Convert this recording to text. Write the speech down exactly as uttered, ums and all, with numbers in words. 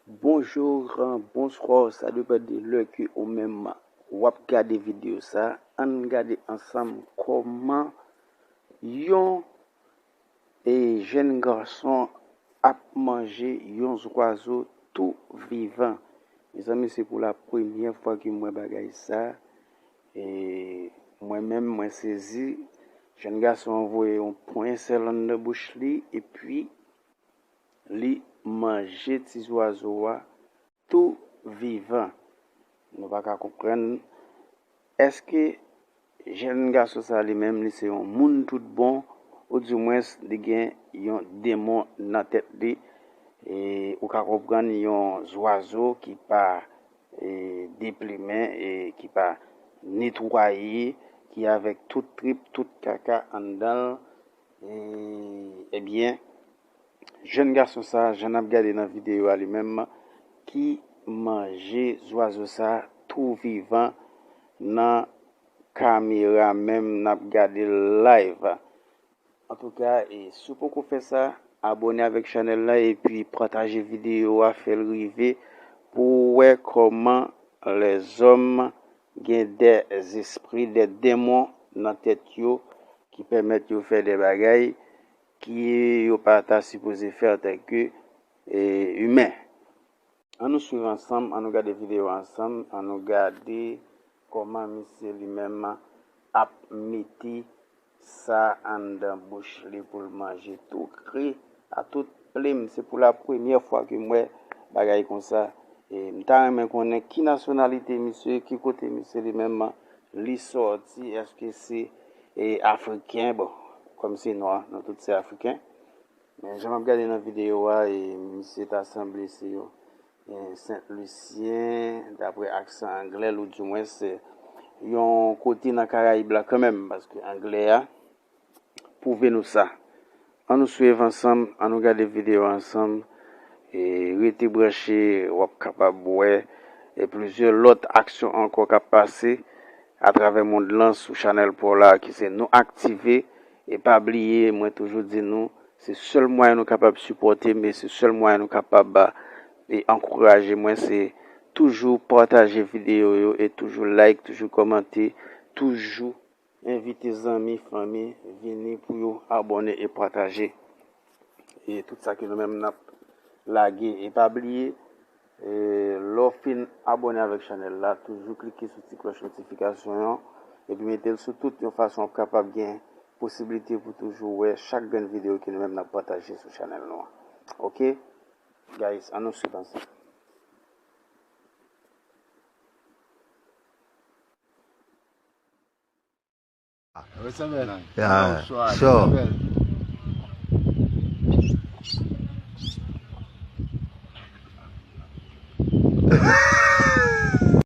Bonjou, bonswa, sa depann de lè ke ou menm w ap gade videyo sa. Ann gade ansanm kòman yon e jèn gason ap manje yon zwazo tou vivan. Mezanmi, se pou la premyè fwa ke m wè bagay sa. E mwen menm, mwen sezi. Jèn gason an voye yon pwen sèl anndan bouch li, epi li manje ti zwazo a tou vivan. Nou pa ka konprann èske jèn gason sa li menm, li se yon moun tout bon, oudimwens li gen yon demon nan tèt li. E ou ka konprann yon zwazo ki pa e, deplimen e ki pa netwaye, ki avèk tout trip, tout kaka anndan l. E, ebyen, jèn gason sa, jan n ap gade nan videyo a li menm, ki manje zwazo sa tou vivan nan kamera menm, n ap gade live. Antouka, e, si w poko fè sa, abòne avèk chanèl la epi pataje videyo a, fè l rive pou w wè kòman lèzòm gen dè zespri, dè demon nan tèt yo ki pèmèt yo fè dè bagay ki yo pa ta sipoze fè antanke, e, imen. Ann nou swiv ansanm, ann nou gade videyo a ansanm, ann nou gade kòman misye li menm ap mete sa anndan bouch li pou l manje tou kre a tout plim. Se pou la premyè fwa ke m wè bagay konsa. E m ta renmen konnen ki nasyonalite misye, ki kote misye li menm li sòti, èske se, e, afriken? Bon, kòm se nwa, nou tout se afriken. Men jan m ap gade nan videyo a, e, misye ta sanble se yon, e, Sent Lisyen, daprè aksan anglè l, oudimwens, se yon kote nan Karayib la kanmenm, paske anglè a pwouve nou sa. Ann nou swiv ansanm, ann nou gade videyo a ansanm, e rete branche, w ap kapab wè, e plizyè lòt aksyon ankò k ap pase atravè mond lan sou chanèl pa w la ki se Nou Aktive. E pa bliye, mwen toujou di nou, se sèl mwayen nou kapab sipòte m, e se sèl mwayen nou kapab, e ankouraje mwen, se toujou pataje videyo yo, e toujou like, toujou kòmante, toujou envite zanmi, fanmi, vini pou yo abòne e pataje. E tout sa ke nou menm n ap lage. E pa bliye, e lè w fin abòne avèk chanèl la, toujou klike sou ti klòch notifikasyon an, epi mete l sou tout, yon fason w ap kapab gen posiblite pou toujou wè chak grenn videyo ke nou menm n ap pataje sou chanèl nou an. Oke? Guys, ann nou swiv ansanm. Wi, se bèl. Yeah, sure. Se bèl.